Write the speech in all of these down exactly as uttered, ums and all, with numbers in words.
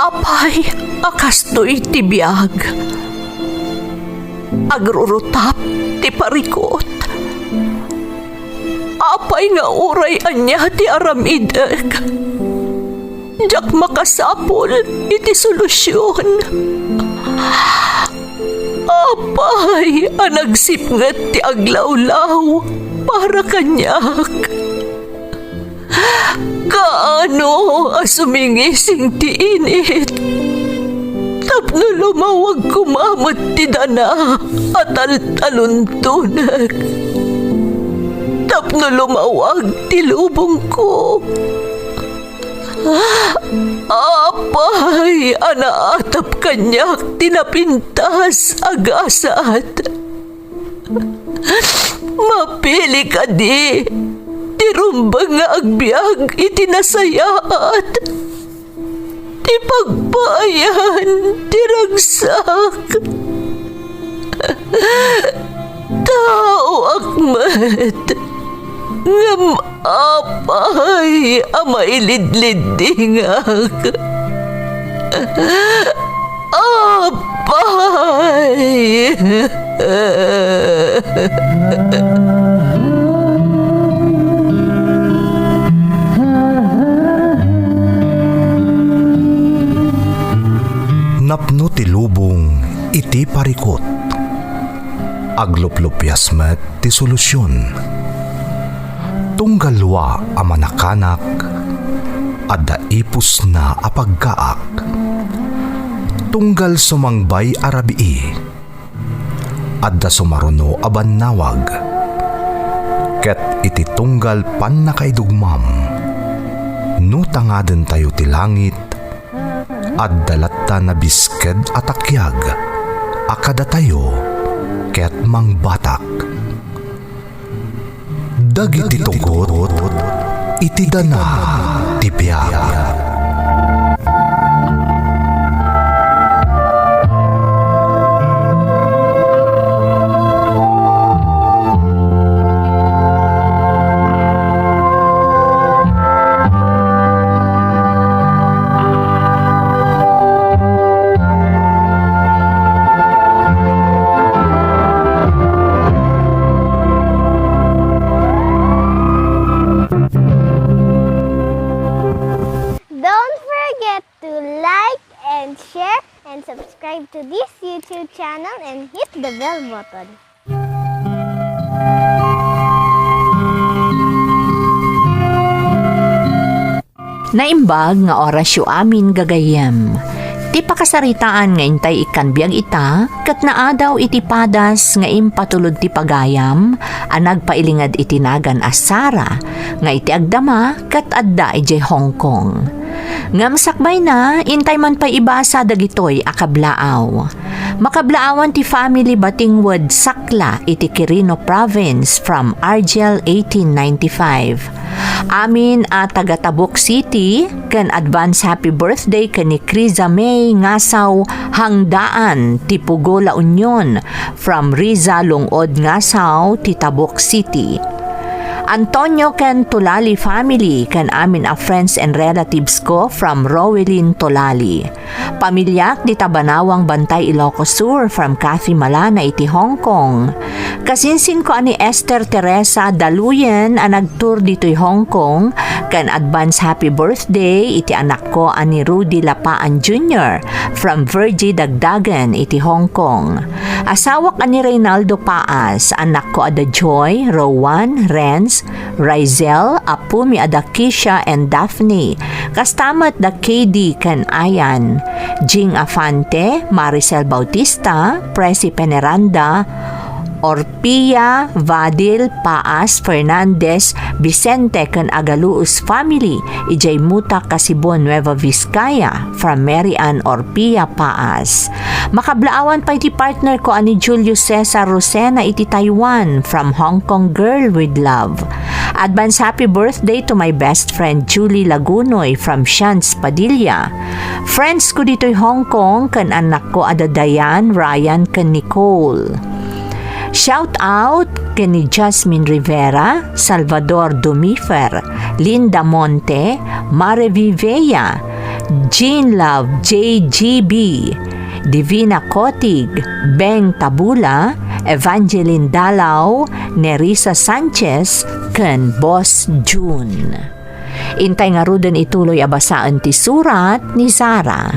Apay a kastoy ti biag? Agrurutap ti parikut. Apay nga uray ania ti aramidek, diak makasapul iti solusion. Apay a nagsipnget ti aglawlaw para kaniak? Kaano a sumingising ti init tapno lumawag koma met ti dana a taltaluntonek, tapno lumawag ti lubongko? Apay a naatap kaniak ti napintas a gasat? Mapili kadi ti rumbeng nga agbiag iti nasayaat, ti pagpaayan ti ragsak? Taoak met, ngem apay a mailidliddingak? Apay! Napno ti lubong iti parikut. Agluplupias met ti solusion. Tunggal lua a manakanak, adda ipusna a paggaak. Tunggal sumangbay a rabii, adda sumaruno a bannawag. Ket iti tunggal pannakaidugmam, no tangadentayo ti langit, adda latta nabisked a takiag a kadatayo ket mangbatak. Dagiti tugot iti dana ti biag. Don't forget to like and share and subscribe to this YouTube channel and hit the bell button. Naimbag nga orasyo amin, gagayyem. Ti pakasaritaan nga intay ikkan biag ita, ket naadaw iti padas nga impatulod ti pagayam a nagpailinged iti nagan a Sarah, nga iti agdama ket adda idiay Hong Kong. Ngem sakbayna, intay man pay ibasa dagitoy a kablaaw. Makablaawan ti family Batingwood Sakla iti Quirino Province from Argel eighteen ninety-five. Amin a taga Tabuk City, ken advance happy birthday ken ni Criza May Ngasaw Hangdaan ti Pugo La Union from Riza Lungod Ngasaw ti Tabuk City. Antonio ken Tulali family ken amin a friends and relatives ko from Roelyn Tulali. Pamiliak dita Banawang Bantay, Ilocos Sur, from Cathy Malana iti Hong Kong. Kasinsinko a ni Esther Teresa Daluyen a nagtour ditoy Hong Kong, ken advance happy birthday iti anakko a ni Rudy Lapaan Junior from Virgie Dagdagan iti Hong Kong. Asawak a ni Reynaldo Paas, anakko a da Joy, Rowan, Renz, Raizel, Apumi a da Kisha and Daphne, kasta met da K D ken Ayan, Jing Afante, Maricel Bautista, Presi Peneranda, Orpia, Vadil, Paas, Fernandez, Vicente ken Agaluos family, idiay Mutak, Kasibo, Nueva Vizcaya, from Mary Ann Orpia Paas. Makablaawan pay ti partner ko a ni Julio Cesar Rosena iti Taiwan, from Hong Kong Girl with Love. Advance happy birthday to my best friend Julie Lagunoy from Shans Padilla. Friends ko ditoy Hong Kong ken annakko a da Diane, Ryan, ken Nicole. Shout out ken ni Jasmine Rivera, Salvador Dumifer, Linda Monte, Mare Vivea, Jean Love J G B, Divina Kotig, Beng Tabula, Evangeline Dalaw, Nerissa Sanchez, ken Boss June. Intay ngaruden ituloy a basaen ti surat ni Sarah.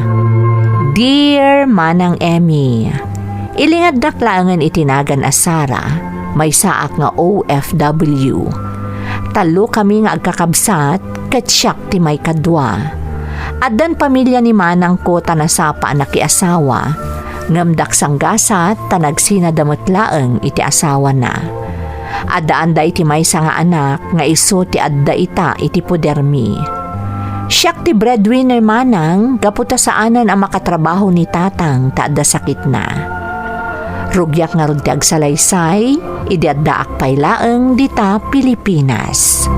Dear Manang Emmy, ilingadnak laengen iti nagan a Sarah, maysaak nga O F W. Tallo kami nga agkakabsat, ket siak ti maikadua. Addan pamilia ni manangko ta nasapa a nakiasawa, ngem daksanggasat ta nagsinada met laeng iti asawana. Addaanda iti maysa nga anak nga isu ti adda ita iti podermi. Siak ti breadwinner manang gapu ta saanen a makatrabaho ni tatang ta adda sakitna. Rugiak ngarud ti agsalaysay, idi addaak pay laeng dita Pilipinas.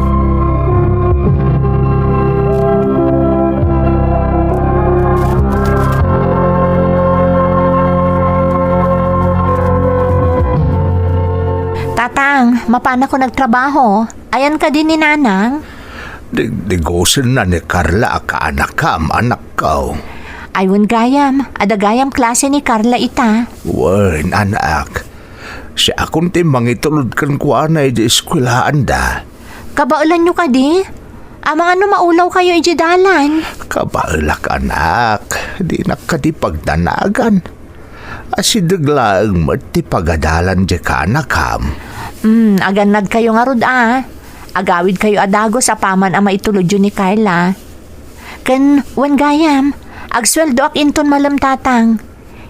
Tatang, mapanakon agtrabaho. Ayan kadi ni Nanang? Digdigosenna ni Carla a kaanakam, anakko. Ay, wen gayam, adda gayam klase ni Carla ita. Wen, anak. Siakon ti mangitulod kenkuana idiay eskuelaanda. Kabaelanyo kadi? Amangan no maulawkayo idiay dalan. Kabaelak, anak. Dinak kadi pagdanagan. Asideg laeng met ti pagadalan diay kaanakam. Hmm, agannadkayo ngarud a. Agawidkayo a dagus apaman a maitulodyo ni Carla. Ken, wen gayam, agsueldoak inton malem, Tatang.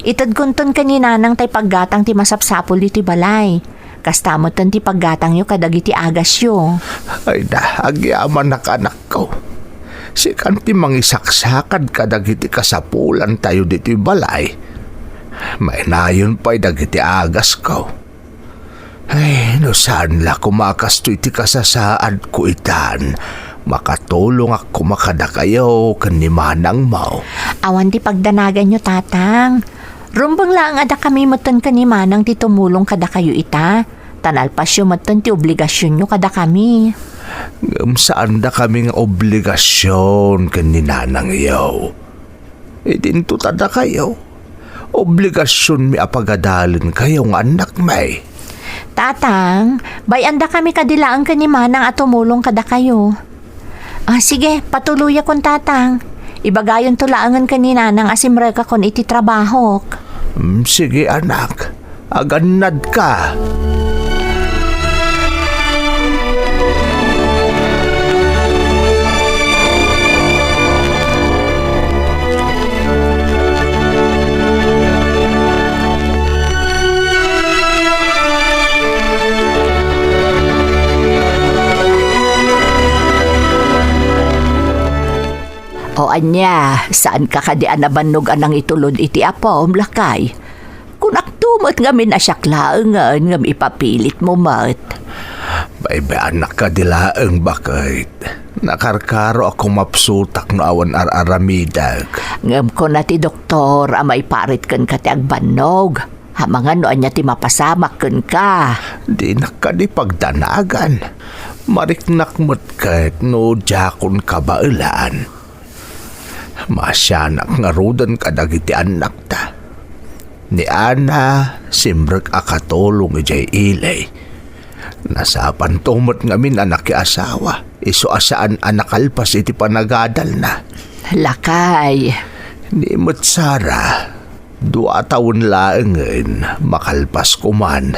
Itedkonton ken ni Nanang tay paggatang ti masapsapul ditoy balay. Kasta metten ti paggatangyo kadagiti agasyo. Ay da, agyamanak, anakko. Sikan ti mangisaksakad kadagiti kasapulantayo ditoy balay. Mainayon pay dagiti agasko. Ay, no saan la koma a kastoy ti kasasaadko itan, makatulongak koma kadakayo ken ni manangmo. Awan ti pagdanaganyo, Tatang. Rumbeng laeng a dakami metten ken ni Manang ti tumulong kadakayo ita, ta nalpasyo metten ti obligasionyo kadakami. Ngem saandakami nga obligasion ken ni Nanangyo. Idinto ta dakayo, obligasionmi a pagadalenkayo nga annakmi. Tatang, bay-andakami kadi laeng ken ni Manang a tumulong kadakayo. Ah, sige, patuloyakon, Tatang. Ibagayonto laengen ken ni Nanang a simrekakon iti trabahok. Mm, sige, anak. Agannadka. O ania, saanka kadi a nabannog a nangitulod iti apom, lakay? Kunakto met ngamin a siak laengen ngem ipapilitmo met. Baybay-anak kadi laeng, baket. Nakarkaro a kumapsutak no awan ar-aramidek. Ngem kuna ti doktor a maiparit kenka ti agbannog. Amangan no ania ti mapasamak kenka. Dinak kadi pagdanagan. Mariknak met ket no diakon kabaelan. Maasianak ngaruden kadagiti annakta. Ni Ana, simrek a katulong idiay ili. Nasapanto met ngamin a nakiasawa, isu a saan a nakalpas iti panagadalna. Lakay. Ni met Sara, dua a tawen laengen, makalpas koman.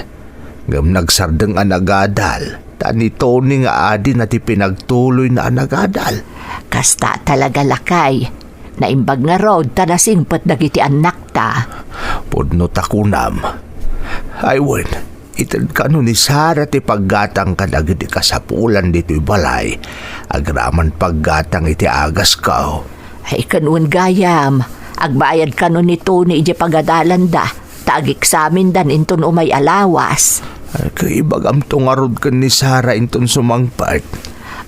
Ngem nagsardeng a nagadal, ta ni Tony nga adina ti pinagtuloyna a nagadal. Kasta talaga, lakay. Naimbag ngarud ta nasingpet dagiti annakta. Pudno ta kunam. Ay wen, ited kano ni Sara ti paggatang kadagiti kasapulan ditoy balay, agraman paggatang iti agasko. Ay, ken wen gayam, agbayad kano ni Tony idiay pagadalanda, ta ageksamindan inton umay a lawas. Ay, ket ibagamto ngarud ken ni Sara inton sumangpet.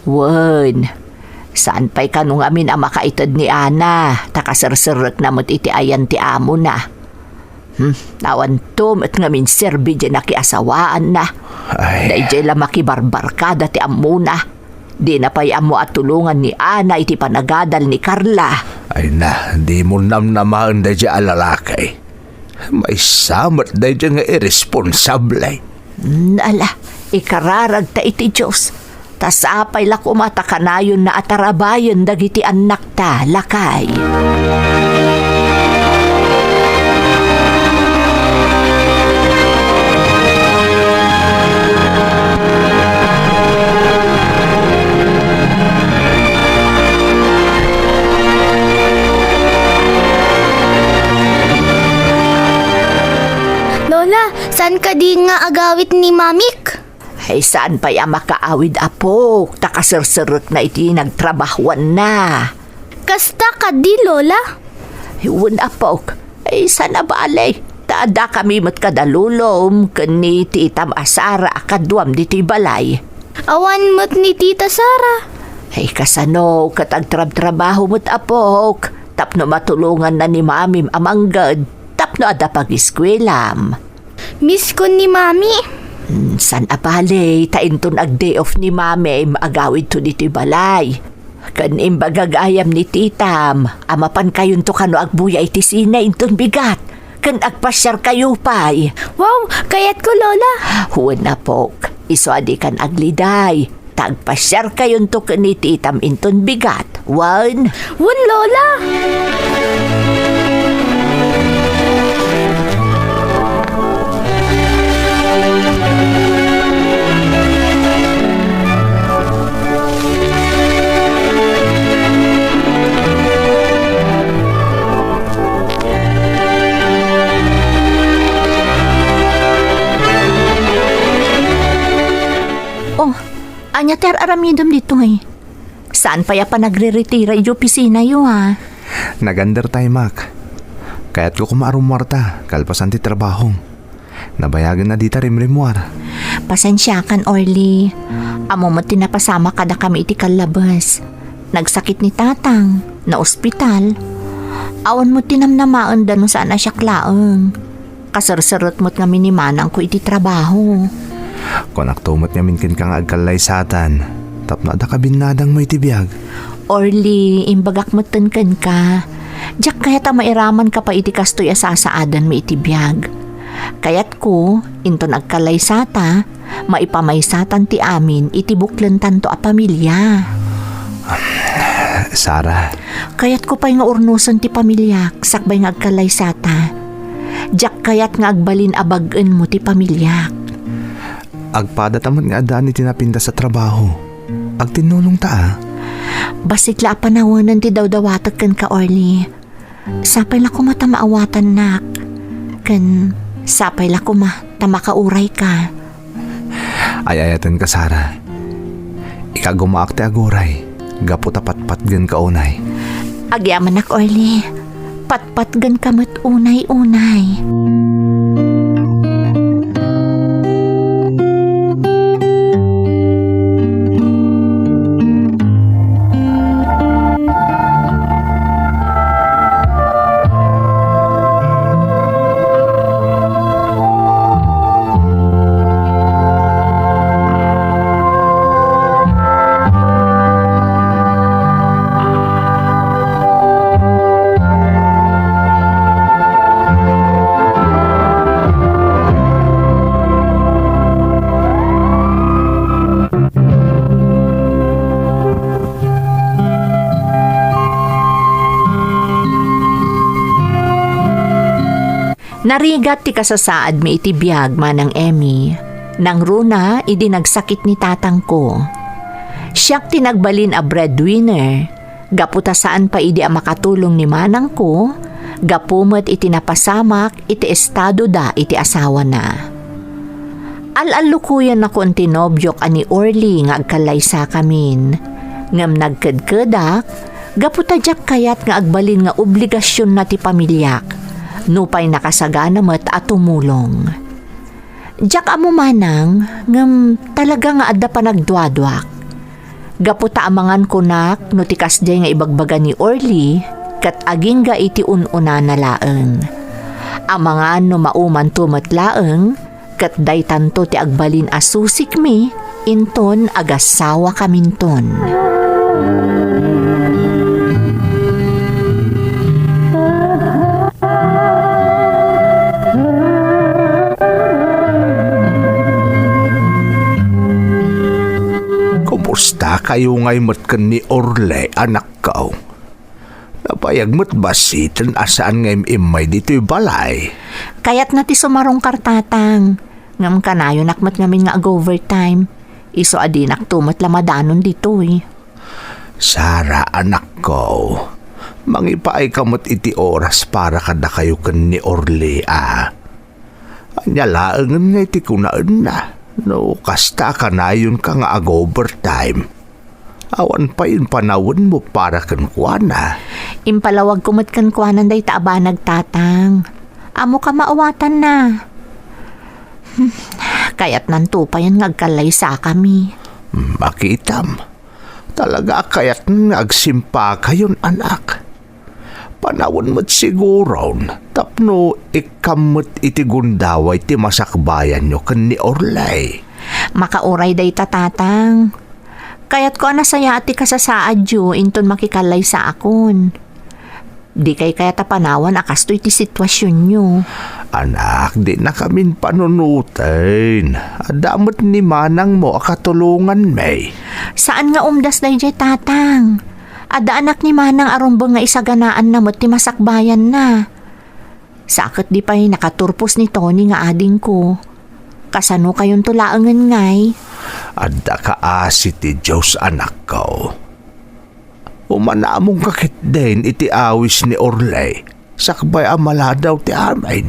Wen, saan pay kano ngamin a makaited ni Ana, ta kaserserekna met iti ayan ti amona. Hmm, awanto met ngamin serbi diay nakiasawaanna. Ay. Daydiay la makibarbarkada ti ammona. Dina pay ammo a tulongan ni Ana iti panagadal ni Carla. Ay na, dimo namnamaen daydiay a lalaki. Maysa met daydiay nga irresponsable. Ala, ikararagta iti Dios. Ta sapay la koma ta kanayonna a tarabayen dagiti annakta, lakay. Lola, saan kadi nga agawid ni Mamik? Ay, saan pay a makaawid, apok, ta kaserserekna iti nagtrabahuanna. Kasta kadi, Lola? Wen, apok. Ay, saan a bale. Ta addakami met kada lolom ken ni titam a Sara a kaduam ditoy balay. Awan met ni Tita Sara. Ay, kasano ket agtrabtrabaho met, apok, tapno matulonganna ni mamim a mangged tapno adda pagiskuelam. Miss ko ni Mami. Hmm, saan a bale, ta inton ag-day off ni Mami, maagawidto ditoy balay. Ken imbagak gayam ni titam a mapankayonto kano agbuya iti sine inton bigat, ken agpasiarkayo pay. Wow, kayatko, Lola. Wen, apok, isu a dikan agliday. Ta agpasiarkayonto ken ni titam inton bigat. Wen? Wen, Lola! Oh, ania ti ar-aramidem ditoy? Saan pay a panagreretira iti opisinayo, a? Nag-under time-ak. Kayatko koma a rummuarta kalpasan ti trabahom. Nabayagen a dita rimrimmuar. Pasensiakan, Orly. Ammom met ti napasamak kadakami iti kallabes. Nagsakit ni tatang, naospital. Awan met ti namnamaenda no saan a siak laeng. Kaserserek met ngamin ni manangko iti trabaho. Kunakto met ngamin kenka nga agkallaysatan tapno adda kabinnadangmo iti biag. Orly, imbagak metten kenka, diak kayat a mairamanka pay iti kastoy a sasaadanmi iti biag. Kayatko, inton agkallaysata, maipamaysatan ti amin iti buklentanto a pamilia. Sara. Kayatko pay nga urnosen ti pamiliak sakbay nga agkallaysata. Diak kayat nga agbalin a bag-enmo ti pamiliak. Agpadata met nga addaan iti napintas a trabaho. Agtinnulongta, a. Bassit la a panawenen ti dawdawatek kenka, Orly. Sapay la koma ta maawatannak. Ken sapay la koma ta makaurayka. Ay-ayatenka, Sara. Ikagumaak ti aguray gapu ta patpatgenka unay. Agyamanak, Orly. Patpatgenka met unay-unay. Narigat ti kasasaadmi iti biag, Manang Emmy. Nangruna idi nagsakit ni tatangko. Siak ti nagbalin a breadwinner, gapu ta saan pay idi a makatulong ni manangko, gapu met iti napasamak iti estadoda iti asawana. Al-allukuyannakon ti nobiok a ni Orly nga agkallaysakamin, ngem nagkedkedak gapu ta diak kayat nga agbalin nga obligasionna ti pamiliak, nupay nakasagana met a tumulong. Diak ammo manang, ngem talaga nga adda panagduaduak. Gapu ta amangan kunak no ti kasdiay nga ibagbaga ni Orly, ket agingga iti un-unana laeng. Amangan no maumanto met laeng, ket daytanto ti agbalin a susikmi inton agasawakaminton. kayo ngay met ken ni Orly, anakko. Nabayag met bassiten a saan nga im-immay ditoy balay. Kayatna ti sumarungkar, Tatang. Ngem kanayonak met ngamin nga ag-overtime. Isu a dinakto met la madanon ditoy. Sara, anakko, mangipaayka met iti oras para kadakayo ken ni Orly a. Ania laengen ngay ti kunaenna? No kasta, kanayonka nga ag-overtime. Awan pay impanawenmo para kenkuana. Impalawagko met kenkuana dayta a banag, Tatang. Ammoka maawatanna. Hmm, kayatnanto payen nga agkallaysakami. Makitam. Talaga a kayatnan nga agsimpakayon, anak. Panawen met siguron tapno ikkam met iti gundaway ti masakbayanyo ken ni Orly. Makauray dayta, Tatang. Kayatko a nasayaat ti kasasaadyo inton makikallaysaakon. Dikay kayat a panawan a kastoy ti situasionyo. Anak, dinakamin panunuten. Adda met ni manangmo a katulonganmi. Saan nga umdas daydiay, Tatang. Adda anak ni manang a rumbeng nga isaganaanna met ti masakbayanna. Sa ket di pay nakaturpos ni Tony nga adingko. Kasano kayonto laengen ngay? Adda kaasi ti Dios, anakko. Umanamongka ketdin iti awis ni Orly, sakbay a maladaw ti amin.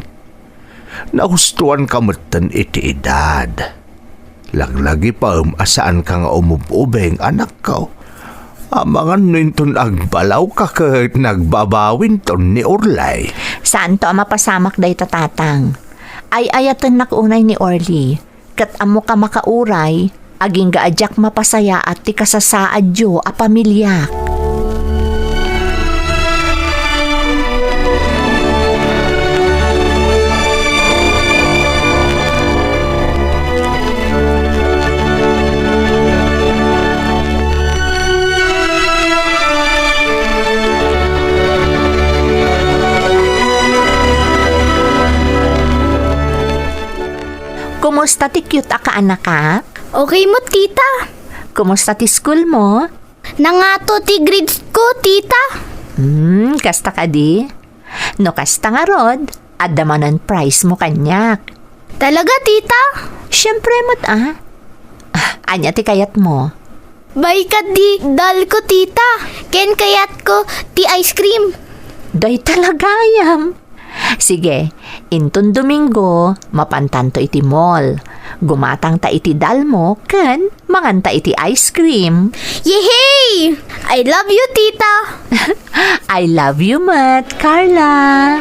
Nahustoanka metten iti edad. Laglagipem a saanka nga umub-ubing, anakko. Amangan no inton agbalawka ket nagbabawinton ni Orly. Saanto a mapasamak dayta, Tatang. Ay-ayatennak unay ni Orly. Ket ammok a makauray, agingga a diak mapasayaat ti kasasaadyo a pamiliak. Kumusta ti cute a kaanakak? Okay met, tita. Kumusta ti school mo? Nangato ti grades ko, tita. Hmm, kasta kadi? No kasta ngarud, adda manen prize mo kaniak. Talaga, tita? Siempre met, ah. Ah, ania ti kayat mo? Baykad ti doll ko, tita. Ken kayat ko ti ice cream. Dayta la gayam. Sige, inton Domingo, mapantanto iti mall. Gumatangta iti doll mo ken manganta iti ice cream. Yehey! I love you, tita! I love you met, Carla!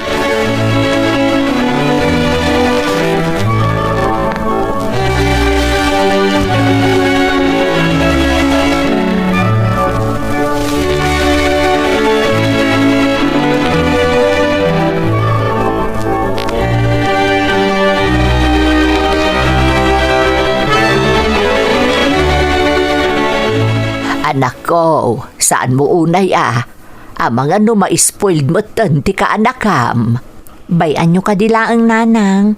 Anakko, saan mo unay a? Amangan no ma-spoiled metten ti kaanakam. Bay-anyo kadi laeng, nanang.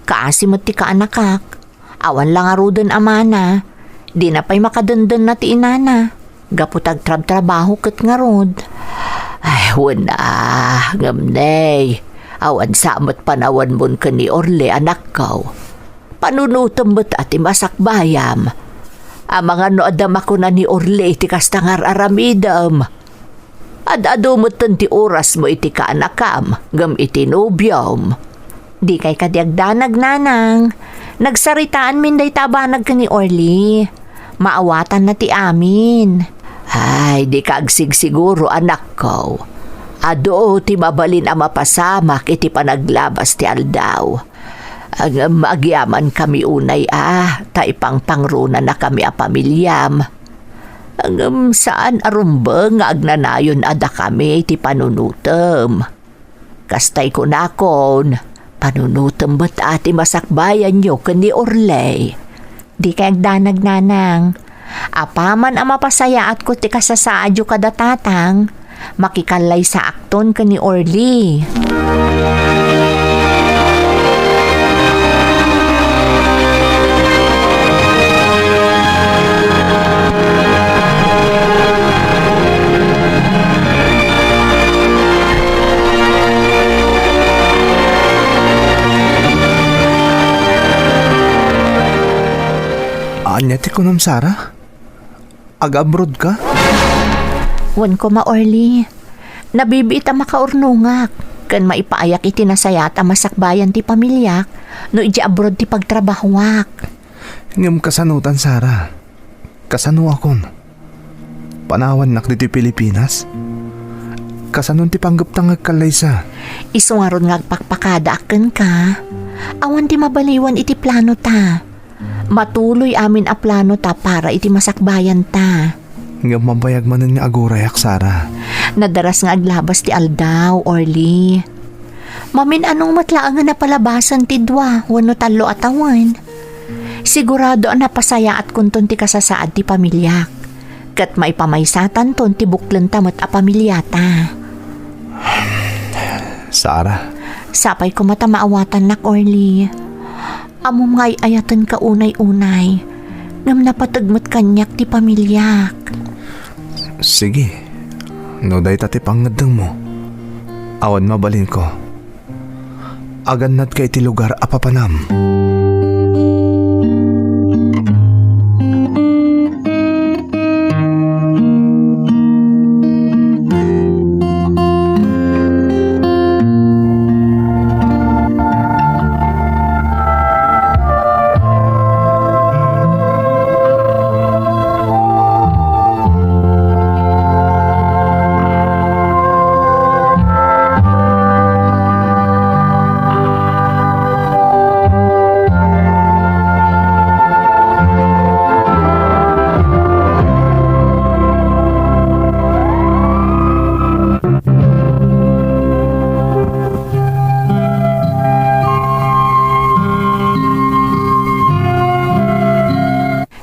Kaasi met ti kaanakak. Awan la ngaruden a mana. Dina pay makadendena ti inana. Gapu ta agtrabtrabaho ket ngarud. Ay, wen a, ngem nay, awan sa met panawanmon ken ni Orly, anakko. Panunotem met a ti masakbayam. Amangan no adda makuna ni Orly iti kasta nga ar-aramidem. Ad-adu metten ti orasmo iti kaanakam ngem iti nobiom. Dikay kadi agdanag, nanang. Nagsaritaanmin dayta a banag ken ni Orly. Maawatanna ti amin. Ay, dika agsigsiguro, anakko. Adu ti mabalin a mapasamak iti panaglabas ti aldaw. Ngem agyamankami unay a, ta ipangpangronanakami a pamiliam. Ngem saan a rumbeng nga agnanayon a dakami ti panunotem. Kastay kunakon, panunotem met a ti masakbayanyo ken ni Orly. Dikay agdanag, nanang. Apaman a mapasayaatko ti kasasaadyo kada tatang, makikallaysaakton ken ni Orly. Kunam, Sara? Ag-abroad ka? Wen koma, Orly. Nabibiit a makaurnongak, ken maipaayak iti nasayaat a masakbayan ti pamiliak no idiay abroad ti pagtrabahoak. Ngem kasanotan, Sara? Kasanoakon? Panawannak ditoy Pilipinas? Kasanon ti panggepta nga agkallaysa? Isu ngarud nga agpakpakadaak kenka. Awan ti mabaliwan iti planota. Matuloy amin a planota para iti masakbayanta. Ngem mabayag manen nga agurayak, Sara. Nadaras nga aglabas ti aldaw, Orly. Mamin-anong met laeng nga napalabasan ti dua wenno tallo a tawen. Sigurado a napasayaatkonton ti kasasaad ti pamiliak, ket maipamaysatanton ti buklenta met a pamiliata. Sara. Sapay koma ta maawatannak, Orly. Ammom nga ay-ayatenka unay-unay, ngem napateg met kaniak ti pamiliak. Sige, no dayta ti pangngeddengmo, awan mabalinko. Agannadka iti lugar a papanam.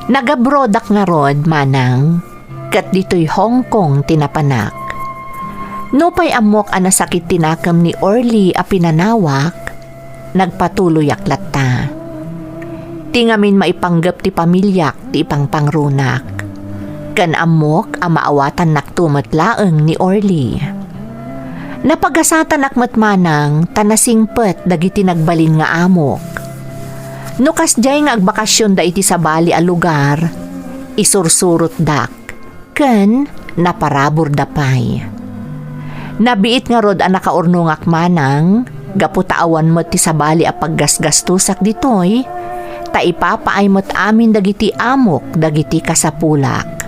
Nagabroadak ngarud, Manang, ket ditoy Hong Kong ti napanak. Nupay ammok a nasakit ti nakem ni Orly a pinanawak, nagpatuloyak latta. Ti ngamin maipanggep ti pamiliak ti ipangpangrunak. Ken ammok a maawatannakto met laeng ni Orly. Napagasatanak met, Manang, ta nasingpet dagiti nagbalin nga amok. No kasdiay nga agbakasionda iti sabali a lugar, isursurotdak ken naparaburda pay. Nabiit ngarud a nakaurnongak, Manang, gapu ta awan met ti sabali a paggasgastosak ditoy, ta ipapaay met amin dagiti amok dagiti kasapulak.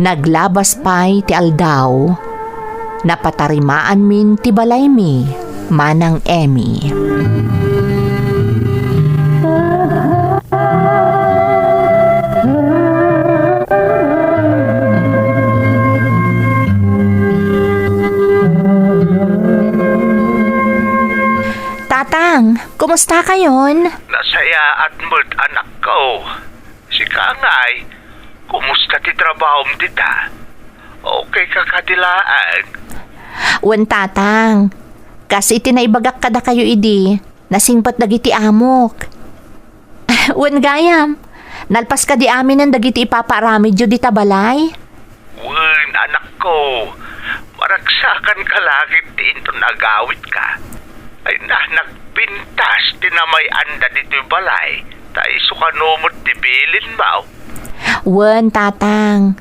Naglabas pay ti aldaw, napatarimaanmin ti balaymi, Manang Emmy. Tatang, kumusta kayon? Nasayaat met, anakko. Sika ngay, kumusta ti trabahom dita? Okay ka kadi laeng? Wen, Tatang. Kas iti naibagak kadakayo idi, nasingpet dagiti amok. Wen gayam, nalpas kadi aminen dagiti ipapaaramidyo dita balay? Wen, anakko, maragsakan ka la ket ti inton agawitka. Ay na, nagpintas ti namay-anda ditoy balay, ta isu kano met ti bilinmo. Wen, Tatang.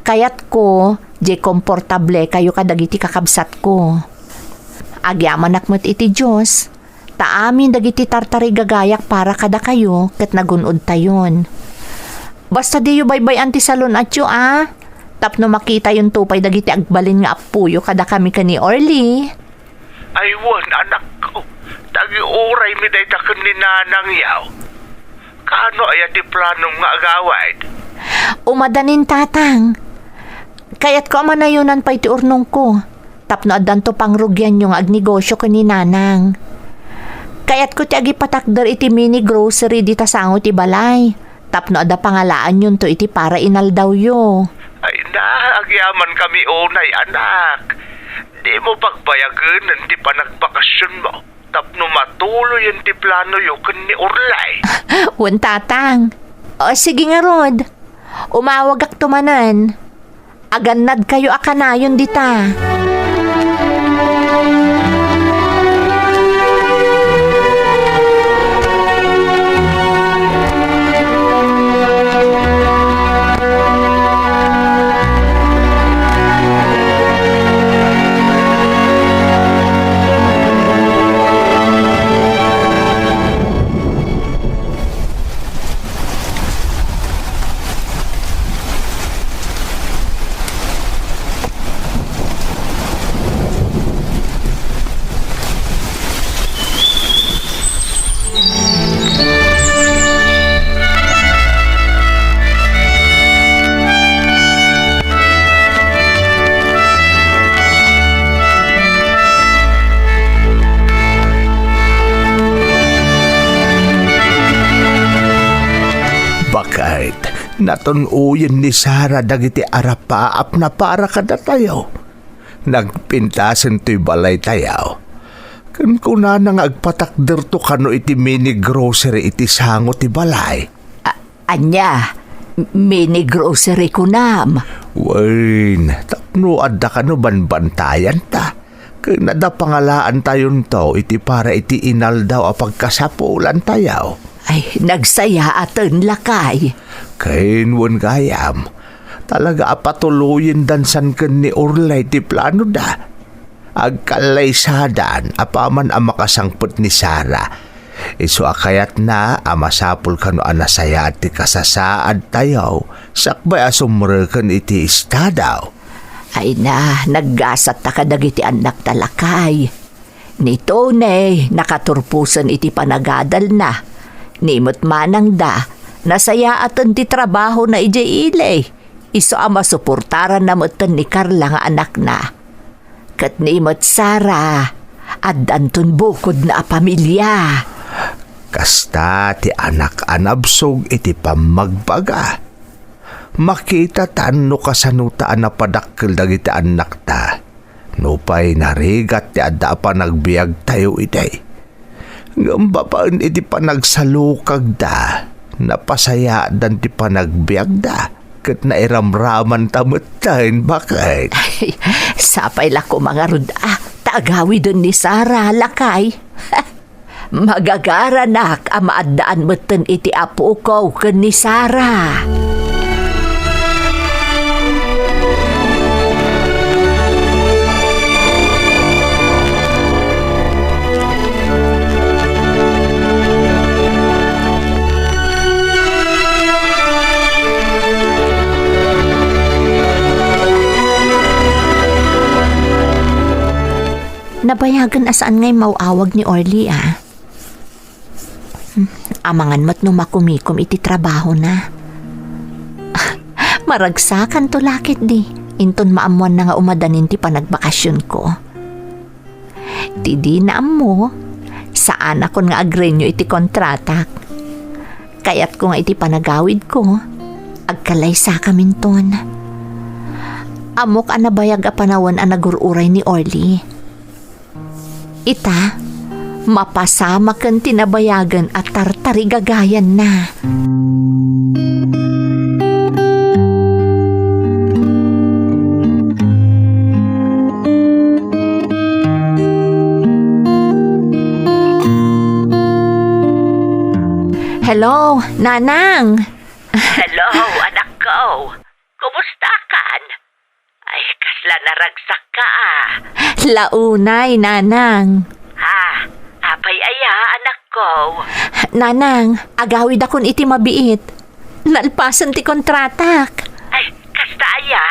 Kayatko, diay komportable kayo kadagiti kakabsatko. Agyamanak met iti Dios, ta amin dagiti tartarigagayak para kadakayo ket nagun-odtayon. Basta diyo baybay-an ti salun-atyo a, tapno makitayonto pay dagiti agbalin nga appoyo kadakami ken ni Orly. Ay wen, anakko, ta agiuraymi dayta ken ni nanangyo. Kaano aya ti planom nga agawid? Umadanin, Tatang. Kayatko a manayonan pay ti urnongko tapno addanto pangrugianyo nga agnegosio ken ni Nanang. Kayatko ti agipatakder iti mini grocery dita sango ti balay tapno adda pangalaanyonto iti para inaldawyo. Ay na, agyamankami unay, anak. Dimo pagbayagenen ti panagbakasionmo tapno matuloyen ti planoyo ken ni Orly. Wen, Tatang. O, sige ngarud. Umawagakto manen. Agannadkayo a kanayon dita. natun-oyen ni Sara dagiti arapaapna para kadatayo. Nagpintasen toy balaytayo. Ken kunana nga agpatakderto kano iti mini grocery iti sango ti balay. A-, ania? M-, mini grocery kunam? Wen, tapno adda kano banbantayanta. Ken adda pangalaantayonto iti para iti inaldaw a pagkasapulantayo. Ay, nagsayaaten, lakay. Ken wen gayam, talaga a patuloyen dansan ken ni Orly ti planoda. Agkallaysadan apaman a makasangpet ni Sara. Isu a kayatna a masapul kano a nasayaat ti kasasaadtayo sakbay a sumreken iti estado. Ay na, naggasatta kadagiti annakta, lakay. Ni Tony, nakaturposen iti panagadalna. Ni met manangda, nasayaaten ti trabahona idiay ili. Isu a masuportaranna metten ni Carla nga anakna. Ket ni met Sara, addanton bukodna a pamilia. Kasta ti anak a nabsog iti pammagbaga. Makitatan no kasanota a napadakkel dagiti annakta. Nupay narigat ti adda a panagbiagtayo idi. Ngem babaen iti panagsalukagda, napasayaadan ti panagbiagda, ket nairamramanta metten. Baket? Ay, sapay la koma ngarud a ta agawiden ni Sara, lakay. Magagaranak a maaddaan metten iti apoko ken ni Sara. Nabayagen a saan nga immaw-awag ni Orly, a. Hmm, amangan met no makumikom iti trabahona. Maragsakanto la ketdi, inton maammoanna nga umadanin ti panagbakasionko. Ti dina ammo, saanakon nga agrenew iti kontratak. Kayatko nga iti panagawidko, agkalaysakaminton. Ammok a nabayag a panawen a nagur-uray ni Orly. Ita, mapasamaken ti nabayagen a tartarigagayanna. Hello, Nanang! Hello, anakko. Kumustakan? Ay, kasla naragsak ka, a. Launay, Nanang. Ha? Apay aya, anakko? Nanang, agawidakon iti mabiit. Nalpasen ti kontratak. Ay, kasta aya?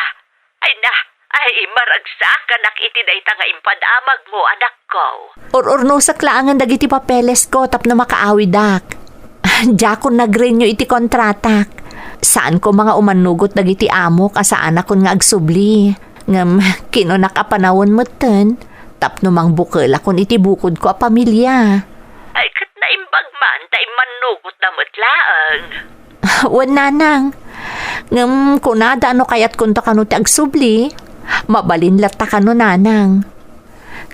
Ay na, ay, maragsakanak iti dayta nga impadamagmo, anakko. Ur-urnosek laengen dagiti papelesko tapno makaawidak. Diakon nagrenew iti kontratak. Saan koma nga umannugot dagiti amok a saanakon nga agsubli. Ngem kinunak a panawen metten tapno mangbukelakon iti bukodko a pamilia. Ay, ket naimbag man ta immannugotna met laeng. Wen, Nanang. Ngem kunada no kayatkonto kano ti agsubli, mabalin latta kano, Nanang.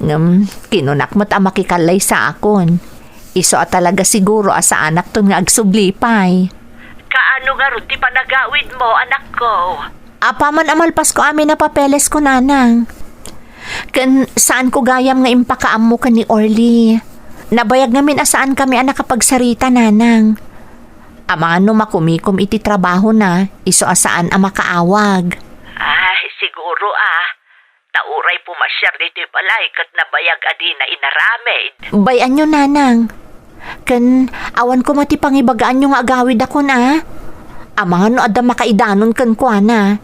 Ngem kinunak met a makikallaysaakon. Isu a talaga siguro a saanakton nga agsubli pay. Kaano ngarud ti panagawidmo, anakko? Apaman a malpasko amin a papelesko, Nanang. Ken saanko gayam nga impakaammo ken ni Orly. Nabayag ngamin a saankami a nakapagsarita, Nanang. Amangan no makumikom iti trabahona, isu a saan a makaawag. Ay, siguro, a. Ta uray pumasiar ditoy balay ket nabayag a dina inaramid. Bay-anyo, Nanang. Ken awan koma ti pangibagaanyo nga agawidakon, a. Amangan no adda makaidanon kenkuana.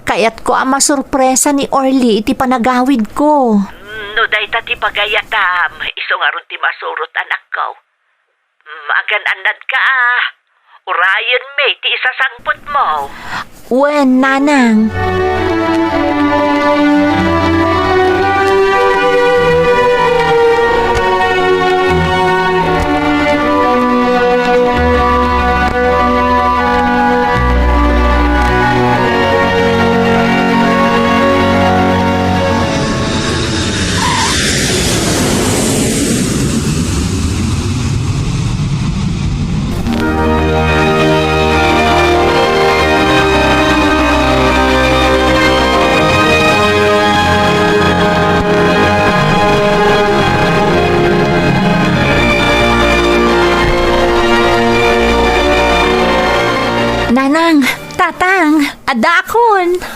Kayatko a masurpresa ni Orly iti panagawidko. Mm, no dayta ti pagayatam, isu ngarud ti masurot, anakko. Magan-annadka, a. Urayenmi ti isasangpetmo. Wen, Nanang.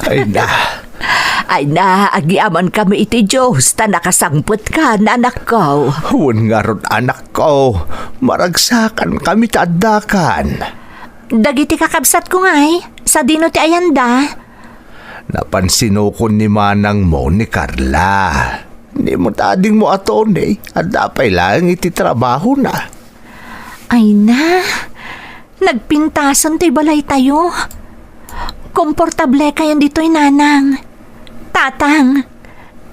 Ay na. Ay na, agyamankami iti Dios ta nakasangpetka, anakko. Wen ngarud, anakko, maragsakankami ta addakan. Dagiti kakabsatko ngay, sadino ti ayanda? Napansinokon ni manangmo ni Carla. Ni met adingmo a Tony, adda pay laeng iti trabahona. Ay na, nagpintasen toy balaytayo. Komportablekayon ditoy, nanang. Tatang,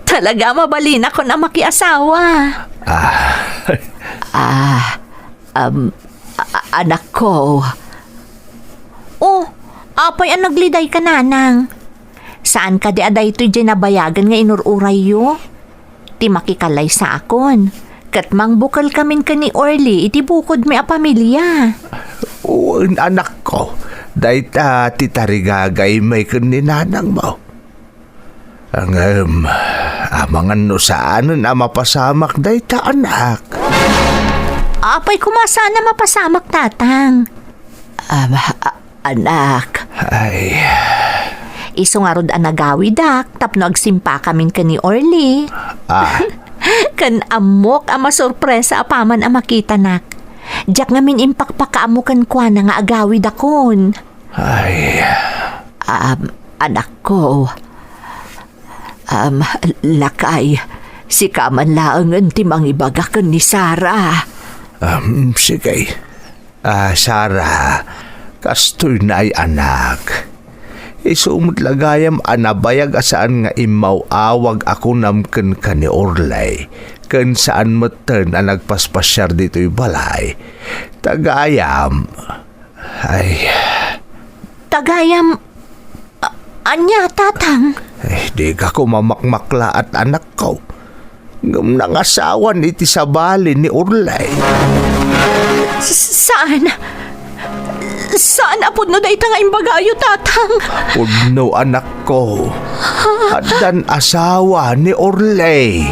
talaga mabalinakon a makiasawa. Ah. Ah, um, a-, a-, anakko. Oh, apay a naglidayka, nanang? Saan kadi a daytoy diay nabayagen nga inur-urayyo? Ti makikallaysakon, ket mangbukelkamin ken ni Orly iti bukodmi a pamilia. Wen, anakko, dayta ti tarigagaymi ken ni nanangmo. Ngem, amangan no saanen a mapasamak dayta, anak. Apay koma saan a mapasamak, tatang? Am, a-, anak. Ay. Isu ngarud a nagawidak tapno agsimpakamin ken ni Orly. Ah. Ken ammok a masurpresa apaman a makitanak. Diak ngamin impakpakaammo kenkuana nga agawidakon. Ay. Am, anakko. Am, lakay, sika man laengen ti mangibaga ken ni Sara. Am, sige. Ah, Sara, kastoy nay, anak. Isu met la gayam a nabayag a saan nga immaw-awag a kunam kenka ni Orly, ken saan metten a nagpaspasiar ditoy balay. Ta gayam, ay. Ta gayam, a-, ania, tatang? Eh, dika koma makmaklaat, anakko. Ngem nangasawan iti sabali ni Orly. S-, saan? Saan a pudno dayta nga imbagayo, tatang? Pudno, anakko. Addan asawa ni Orly.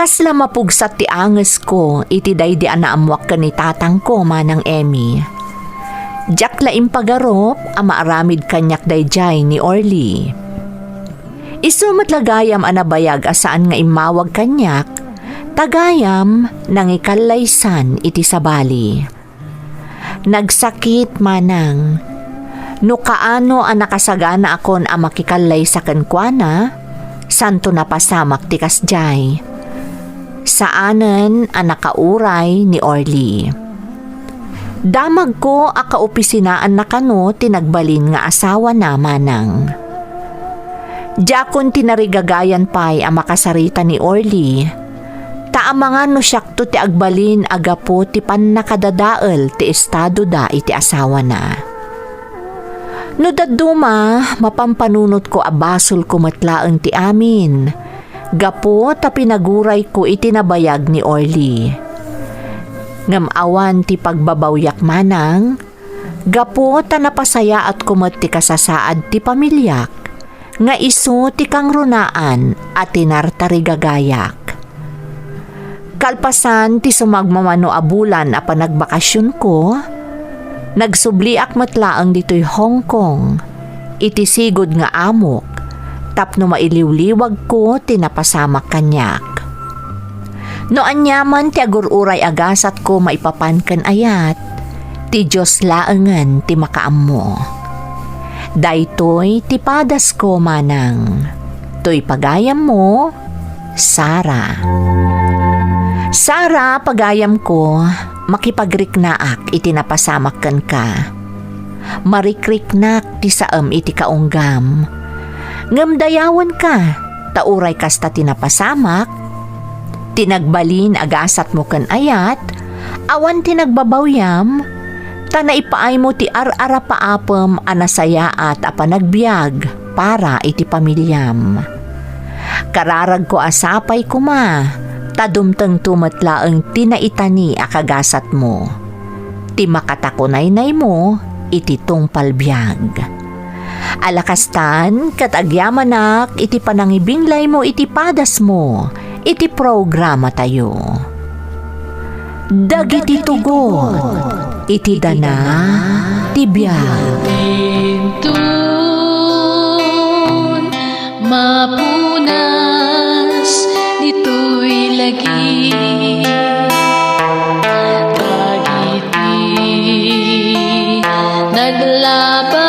Kasla mapugsat ti angesko iti daydi a naammoak ken ni tatangko, Manang Emmy. Diak la impagarup a maaramid kaniak daydiay ni Orly. Isu met la gayam a nabayag a saan nga immawag kaniak, ta gayam nangikallaysana iti sabali. Nagsakit, Manang. No kaano a nakasaganakon a makikallaysa kenkuana, santo napasamak ti kasdiay. Saanen a nakauray ni Orly. Damagko a kaopisinaanna kano ti nagbalin nga asawana, Manang. Diakon tinarigagayan pay a makasarita ni Orly, ta amangan no siakto ti agbalin a gapu ti pannakadadael ti estadoda iti asawana. No dadduma, mapampanunotko a basolko met laeng ti amin, gapu ta pinagurayko iti nabayag ni Orly. Ngem awan ti pagbabawiak, Manang, gapu ta napasayaatko met ti kasasaad ti pamiliak nga isu ti kangrunaan a tinartarigagayak. Kalpasan ti sumagmamano a bulan a panagbakasionko, nagsubliak met laeng ditoy Hong Kong iti sigud nga amok tapno mailiwliwagko ti napasamak kaniak. No aniaman ti agur-uray a gasatko maipapan ken ayat, ti Dios laengen ti makaammo. Daytoy ti padasko, Manang. Toy pagayammo, Sara. Sara, pagayamko, makipagriknaak iti napasamak kenka. Marikriknak ti saem iti kaunggam. Ngem dayawenka, ta uray kasta ti napasamak, ti nagbalin a gasatmo ken ayat, awan ti nagbabawyam, ta naipaaymo ti ar-arapaapem a nasayaat a panagbiag para iti pamiliam. Kararagko a sapay koma, ta dumtengto met laeng ti naitani a kagasatmo, ti makatakunaynaymo iti tungpal biag. Ala kastan, ket agyamanak iti panangibinglaymo iti padasmo iti programatayo. Dagiti tugot iti dana ti biag. Inton mapunas ditoy lagi, dagiti naglaba